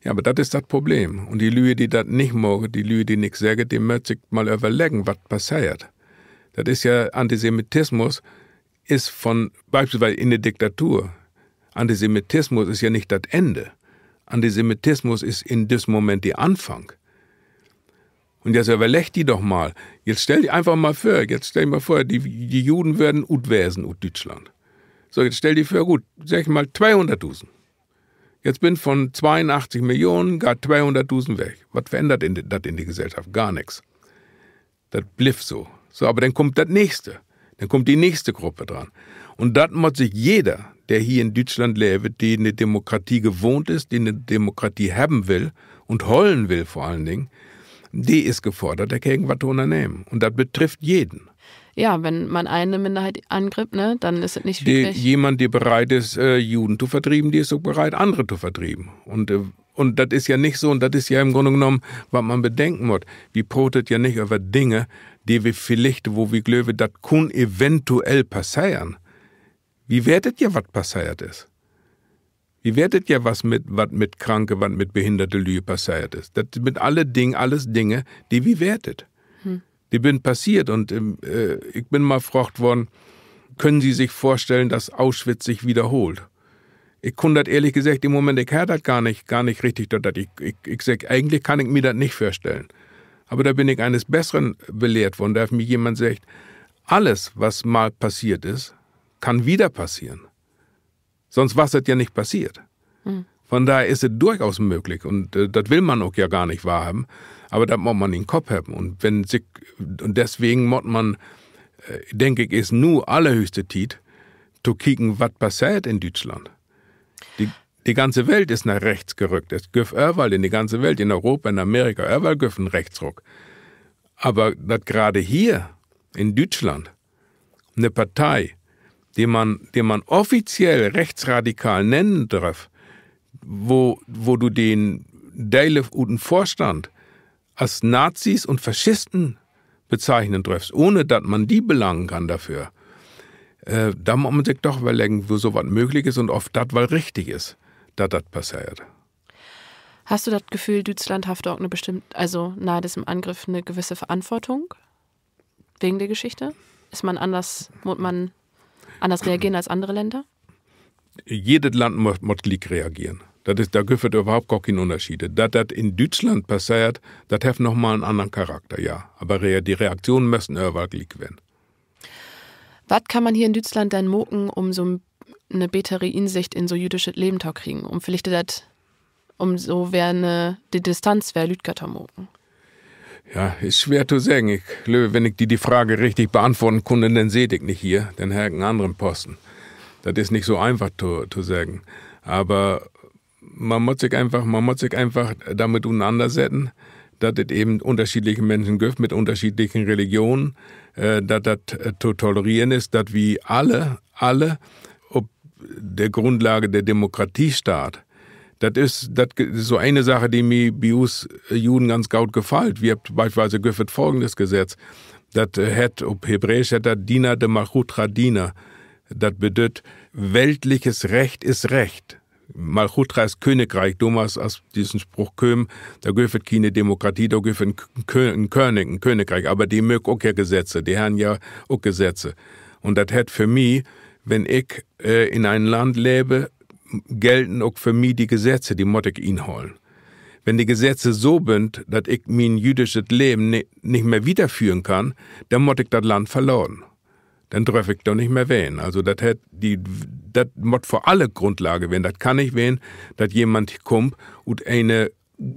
Ja, aver dat is dat Problem. Un de Lüe, de dat nich maakt, de Lüe, de nix seggt, de mööt sik mal överleggen, wat passeert. Dat is ja, Antisemitismus is von, bispelswies in de Diktatur, Antisemitismus is ja nich dat Enne. Antisemitismus is in düssen Moment de Anfang. Un jetzt överlegg di doch mal, jetzt stell di eenfach mal vör, jetzt stell di mal vör, de, de Juden wörrn utwesen ut Düütschland. So, jetzt stell di vör, goot, segg mal tweehunnertdusend. Jetzt bünd von tweeunachtzig Millionen geiht tweehunnertdusend weg. Wat verännert in de, dat in de Gesellschaft? Gor nix. Dat blifft so. So, aver denn kummt dat Nächste. Denn kummt de nächste Gruppe dran. Un dat mutt sik jeder, de hier in Düütschland leevt, de 'ne Demokratie gewohnt is, de 'ne Demokratie hebben will un hollen will vör allen Dingen, de is gefordert, dorgegen wat to ünnernehmen. Un dat betrifft jeden. Ja, wenn man eine Minderheit angreift, ne, dann ist es nicht De, wirklich jemand, de bereit is, äh, Juden to verdrieven, de is ok bereit, annere to verdrieven. Un, äh, un dat is ja nich so, un dat is ja in'n Grunne genamen, wat man bedenken mutt. Wi protet ja nich över Dinge, de wi villicht, wo wi glöövt, dat kunn eventuell passeren. Wi weet ja, wat passeert is. Wi weet ja, wat mit, wat mit kranke, wat mit behinnerte Lüe passeert is. Dat sünd mit alle Ding-, alles Dinge, de wi weetet. De bünt passeert un, ähm, äh, ik bün mal fraagt worrn: Können Sie sich vorstellen, dass Auschwitz sich wiederholt? Ik kunn dat ehrlich geseggt, in'n Moment, ik harr dat gor nich, gor nich richtig, dat, dat ik, ik, ik segg, egentlich kann ik mi dat nich vörstellen. Aver dor bün ik eines Besseren belehrt worrn, dor hett mi jemand seggt: Alles, wat mal passeert is, kann wieder passeren. Sonst was dat ja nich passeert. Von daher is et durchaus mööglich un, äh, dat will man ok ja gor nich wahrhebben, aver dat mutt man in'n Kopp hebben. Un wenn sik, un deswegen mutt man, äh, denk ik, is nu allerhöchste Tiet, to kieken, wat passeert in Düütschland. De, de ganze Welt is na rechts gerückt. Et gifft överall in de ganze Welt, in Europa, in Amerika, överall gifft en Rechtsruck. Aver dat grade hier in Düütschland 'ne Partei, de man, de man offiziell rechtsradikal nennen dröff, wo, wo du den Deel ut den Vörstand as Nazis un Faschisten bezeichnen dröffst, ohne dat man di belangen kann dorför, äh, dor mutt man sik doch överleggen, wo so wat mööglich is un of dat woll richtig is, dat dat passeert. Hast du das Gefühl, Düütschland haft ok 'ne bestimmte, also na diesem Angriff 'ne gewisse Verantwortung wegen der Geschichte? Ist man anders, muss man anders reagieren als andere Länder? Jedet Land mutt, mutt gliek reageren. Dat is, dor gifft dat överhaupt gor keen Ünnerscheed. Dat dat in Düütschland passeert, dat hett noch mal en annern Charakter, ja. Aver Rea-, de Reaktionen mössen överall gliek ween. Wat kann man hier in Düütschland denn maken, um so 'ne betere Insicht in so jüdisches Leven to kriegen, um villicht dat, um so weer 'ne, de Distanz weer lüttjer to maken? Ja, is swoor to seggen. Ik glööv, wenn ik di de Frage richtig beantwoorden kunn, denn seet ik nich hier, denn harr ik en annern Posten. Dat is nich so eenfach to, to seggen. Aver man mutt sik eenfach, man mutt sik eenfach dormit utenannersetten, dat et even ünnerscheedliche Minschen gifft mit ünnerscheedliche Religionen, äh, dat dat, äh, to tolereren is, dat wi alle, alle op de Grundlage der Demokratie staht. Dat is, dat ge-, so ene Sache, de mi bi us, äh, Juden ganz goot gefallt. Wi hebbt bispelswies, gifft folgendes Gesetz. Dat, äh, hett, op Hebräisch hett dat Dina de Malchutra Dina. Dat bedüüdt, weltliches Recht is Recht. Malchutra is Königreich. Domals, as dissen Spruch kööm, dor gifft et kiene Demokratie, dor gifft et en K-, en Kö-, en König, en Königreich. Aver de maakt ok ja Gesetze, de harrn ja ok Gesetze. Un dat hett för mi, wenn ik, äh, in en Land leve, gellen ok för mi de Gesetze, de mutt ik inholen. Wenn de Gesetze so bünt, dat ik mien jüdischet Leven ni-, nich mehr wiederföhren kann, denn mutt ik dat Land verlaten. Denn dröff ik dor nich mehr ween. Also dat hett de, dat mutt för alle Grundlage ween. Dat kann nich ween, dat jemand kummt ut ene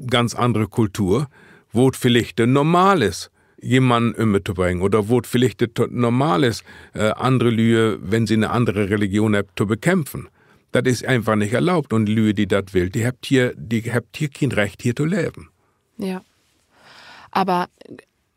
ganz annere Kultur, wo et villicht normal is, jemanden ümtobringen, oder wo et villicht to-, normal is, äh, annere Lüe, wenn se 'ne annere Religion hebbt, to bekämpfen. Dat is eenfach nich erlaubt. Un Lüe, de dat wüllt, de hebbt hier, de hebbt hier keen Recht, hier to leven. Ja. Aver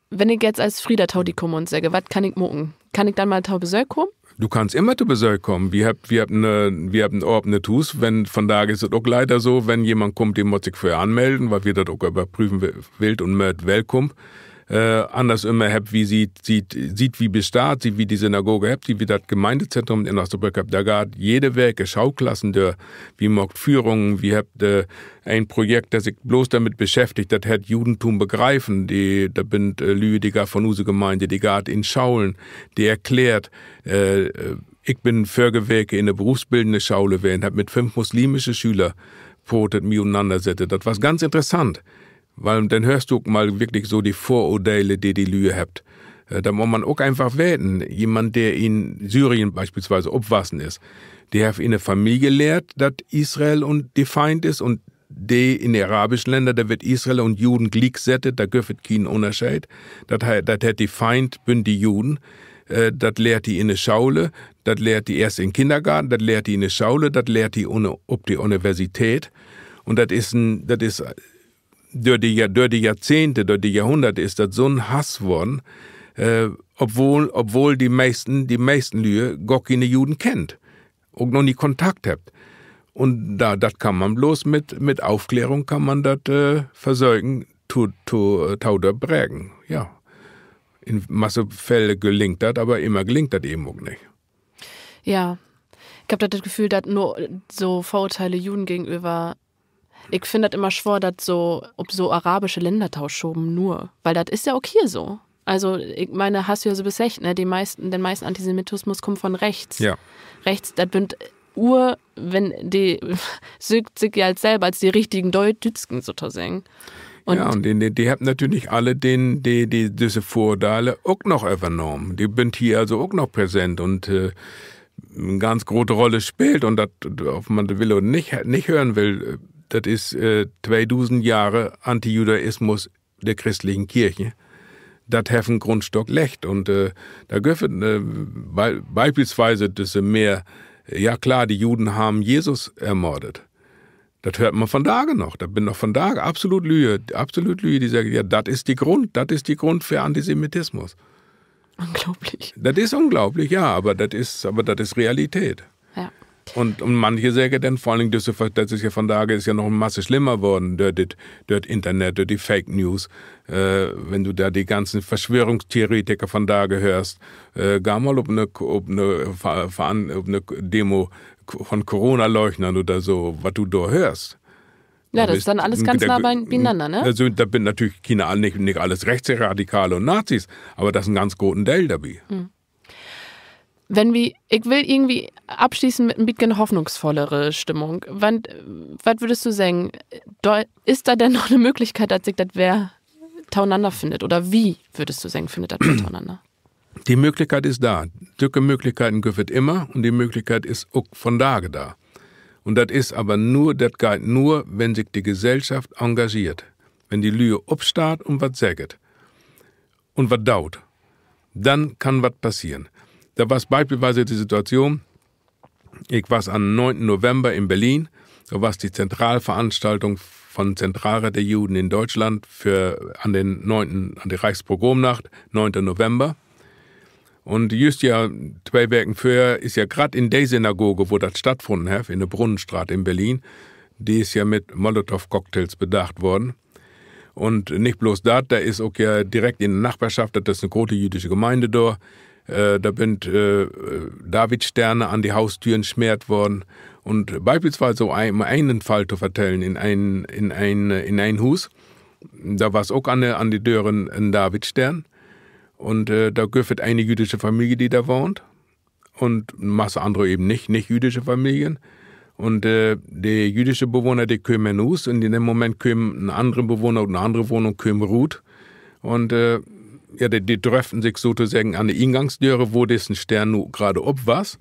wenn ik jetzt as Frieda to di kaam un segg: Wat kann ik maken? Kann ik denn mal to Besöök kamen? Du kannst immer to Besöök kamen. Wi hebbt, wi hebbt en, wi hebbt en apnet Huus. Wenn, vondaag is dat ok leider so, wenn jemand kummt, de mutt sik vörher anmellen, wiel wi dat ok överprüfen wi-, wüllt, un mööt wellkamen. Äh, anners ümmer hebbt wi, siet, siet, siet wi besteiht, siet wi de Synagoge hebbt, siet wi dat Gemeindezentrum in Osnabrück hebbt, dor gaht jede Week Schoolklassen dör. Wi maakt Führungen, wi hebbt, äh, en Projekt, dat sik bloots dormit beschäftigt, dat heet Judentum begreifen. De, dat bünt, äh, Lüe, de gaht von use Gemeinde, de gaht in Scholen, de erklärt, äh, ik bün vörige Week in de berufsbildende Schole ween, hebb mit fünf muslimische Schüler proot, mi utenannersett. Dat was ganz interessant, weil denn höörst du ok mal wirklich so de Vöroordele, de de Lüe hebbt. Äh, dat mutt man ok eenfach weten. Jemand, de in Syrien beispielsweise opwussen is, de hett in de Familie lehrt, dat Israel un de Feind is, un de in de arabischen Länner, dor warrt Israel un Juden gliek sett, dor gifft dat keen Ünnerscheed. Dat he-, dat heet, de Feind bünt de Juden. Äh, dat lehrt he in de Schole, dat lehrt he eerst in Kinnergarten, dat lehrt he in de Schole, dat lehrt he ünner-, op de Universität. Un dat is en, dat is, äh, dör de Johr-, dör de Johrzehnte, dör de Johrhunderte is dat so'n Hass worrn, äh, obwohl, obwohl de meisten, de meisten Lüe gor kene Juden kennt, ok noch nie Kontakt hebbt. Un da, dat kann man bloots mit, mit Aufklärung kann man dat, äh, versöken to, to, äh, to dörbreken. Ja. In Masse Fälle gelingt dat, aver immer gelingt dat even ok nich. Ja. Ik heff dat Geföhl, dat nur so Vöroordeele Juden gegenöver, ik finn dat immer swoor, dat so op so arabische Länner to schoven nur, weil dat is ja ok hier so. Also, ik meen, hest du ja sülvst seggt, ne, de meisten, den meisten Antisemitismus kummt von rechts. Ja. Rechts, dat bünt ur-, wenn de, söökt sik ja sülvst as de richtigen Deu-, Düütsken sotoseggen. Un ja, un de, de, de hebbt natürlich alle den, de, de, düsse Vöroordeele ok noch övernahmen. De bünt hier also ok noch präsent un, äh, en ganz grote Rolle speelt un dat, of man dat will oder nich, nich hören will, dat is, äh, tweedusend Johre Antijudaismus de christlichen Kirche. Dat hett en Grundstock leggt un, äh, dor gifft dat, äh, be-, beispielsweise düsse mehr, ja klar, de Juden hebbt Jesus ermordet. Dat höört man vandage noch. Dat bünt noch vandage absolut Lüe, absolut Lüe, de seggt, ja, dat is de Grund, dat is de Grund för Antisemitismus. Unglaublich. Dat is unglaublich, ja, aver dat is, aver dat is Realität. Ja. Un, un manche seggt denn vör allen Dingen, düsse Ver-, dat is ja vandage, is ja noch en Masse slimmer worrn dör dit, dör dat Internet, dör de Fake News. Äh, wenn du dor de ganzen Verschwörungstheoretiker vandage höörst, äh, gah mal op 'ne, op 'ne Ver-, Veran-, op 'ne Demo k-, von Corona-Leugnern oder so, wat du dor höörst. Ja, dat is denn allens ganz nah bi-, binanner, ne? Also, dat bünt natürlich kene, nich, nich allens Rechtsradikale un Nazis, aver dat is en ganz groten Deel dorbi. Wenn wi, ik will irgendwie afsluten mit en beten hoffnungsvollere Stimmung. Wat, wat würdest du seggen, dor, is dor denn noch 'ne Mööglichkeit, dat sik dat weer toenanner finnt? Oder wo würdest du seggen, finnt dat weer toenanner? De Mööglichkeit is dor. Sülke Mööglichkeiten gifft dat immer un de Mööglichkeit is ok vandage dor. Un dat is aver nur, dat geiht nur, wenn sik de Gesellschaft engageert. Wenn de Lüe opstaht un wat seggt un wat doot, denn kann wat passeren. Dat was beispielsweise de Situation, ik was an'n neunten November in Berlin, dor was de Zentralveranstaltung von Zentralrat der Juden in Deutschland för, an den neunten, an de Reichspogromnacht, neunte November. Un jüst ja twee Weken vörher is ja graad in de Synagoge, wo dat stattfunnen hett, in de Brunnenstraat in Berlin, de is ja mit Molotow-Cocktails bedacht worrn. Un nich blots dat, dor is ok ja direkt in de Nachbarschaft, dat is 'ne grote jüdische Gemeinde dor, äh, dor bünt, äh, Davidsterne an de Haustüren smeert worrn. Un beispielsweise, so en, üm enen Fall to vertellen, in en, in en, in en Huus, dor was ok an de, an de Dören en Davidstern. Un, äh, dor gifft dat ene jüdische Familie, de dor wahnt. Un Masse annere even nich, nich jüdische Familien. Un, äh, de jüdische Bewohner, de kömen in Huus, un in den Moment kööm en annere Bewohner ut 'ne annere Wohnung, kööm rut. Un, äh, ja, de, de dröfften sik sotoseggen an de Ingangsdöre, wo dissen Stern nu grade op was.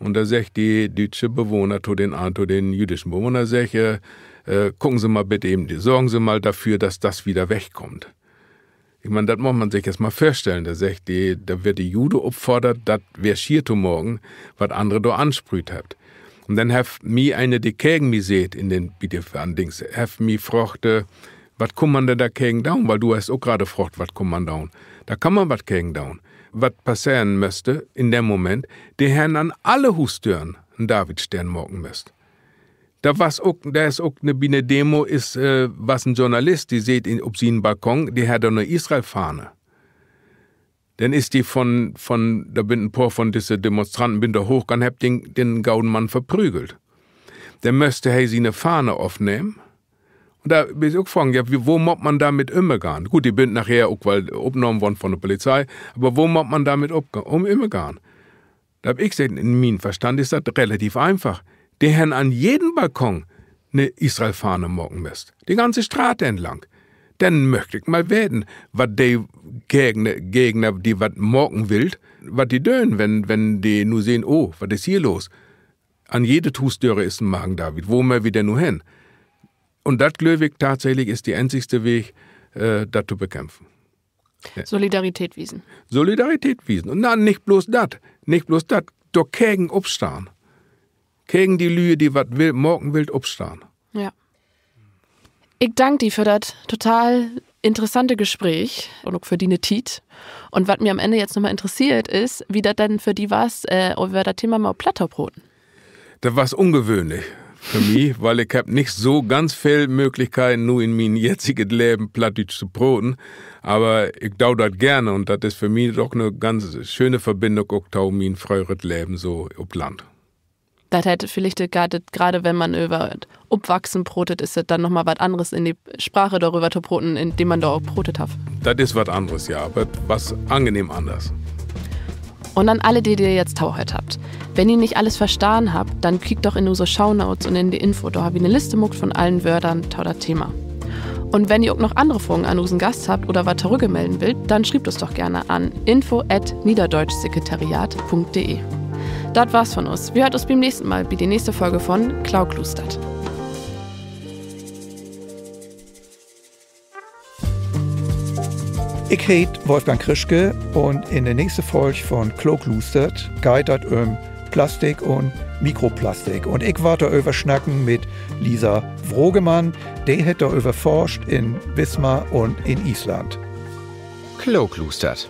Un dor seggt de düütsche Bewohner to den, to den jüdischen Bewohner, seggt, äh, äh, gucken Se mal bitte even, sorgen Se mal dafür, dass das wieder wegkommt. Ik meen, dat mutt man sik eerst mal vörstellen. Dor seggt de, dor warrt de Jude opfordert, dat weer schier to maken, wat annere dor ansprüht hebbt. Un denn hett mi ene, de gegen mi seet in den, bi de Verhandlungs, hett mi fraagt, äh, wat kunn man denn dor gegen doon? Wiel du hest ok grade fraagt, wat kunn man doon? Dor kann man wat gegen doon. Wat passeren müsste in den Moment, de harrn an alle Huusdören en Davidstern maken müsst. Dor was ok, dor is ok 'ne, bi 'ne Demo is, äh, was en Journalist, de seet in, op sien Balkon, de hett dor 'ne Israel-Fahne. Denn is de von, von, dor bünt en poor von disse Demonstranten bünt dor hoochgahn, hebbt den, den goden Mann verprügelt. Denn möss he siene Fahne ofnehmen. Un dor will ik ok fragen, ja, wo, wo mutt man dormit ümgahn? Goot, de bünt naher ok woll opnahmen worrn von de Polizei, aver wo mutt man dormit op-, üm-, ümgahn? Dor heff ik seggt, in mien Verstand is dat relativ eenfach. De hebbt an jeden Balkon 'ne Israel-Fahne maken müsst. De ganze Straat entlang. Denn möch ik mal weten, wat de Gegner, Gegner, de wat maken willt, wat de doon, wenn, wenn de nu sehn, oh, wat is hier los? An jede Huusdöör is en Magen David. Wo mööt wi denn nu hen? Un dat, glööv ik, tatsächlich is de eenzigste Weg, äh, dat to bekämpfen. Solidarität wiesen. Solidarität wiesen. Un na, nich blots dat. Nich blots dat. Dorgegen opstahn. Gegen de Lüe, de wat will, maken willt, opstahn. Ik dank di för dat total interessante Gespreek un ok för diene Tiet. Un wat mi an'n Enn jetzt noch mal interesseert, is, wo dat denn för di was, äh, över dat Thema mal op Platt to proten. Dat was ungewöhnlich för mi, wiel ik heff nich so ganz veel Mööglichkeiten, nu in mien jetziget Leven Plattdüütsch to proten. Aver ik do dat geern un dat is för mi doch 'ne ganz schöne Verbindung ok to mien fröheret Leven so op Land. Dat hett villicht, äh, grade, grade wenn man över Opwachsen protet, is dat denn noch mal wat anners, in de Sprache doröver to proten, in de man dor op protet hett. Dat is wat anners, ja, aver 't was angenehm anners. Un an alle, de, de jetzt tohöört hebbt: Wenn ji nich alles verstahn hebbt, denn kiekt doch in use Shownotes un in de Info, dor hebbt wi 'ne Liste maakt von allen Wöörden to dat Thema. Un wenn ji ok noch annere Fragen an usen Gast hebbt oder wat torügge-, melden willt, denn schrievt us doch geern an info at niederdeutschsekretariat punkt de. Dat was 't von us. Wi höört us bi'n nächsten Mal bi de nächste Folge von Klookluustert. Ik heet Wolfgang Krischke un in de nächste Folg von Klookluustert geiht dat üm Plastik un Mikroplastik. Un ik warr doröver snacken mit Lisa Wrogemann, de hett doröver forscht in Wismar un in Island. Klookluustert.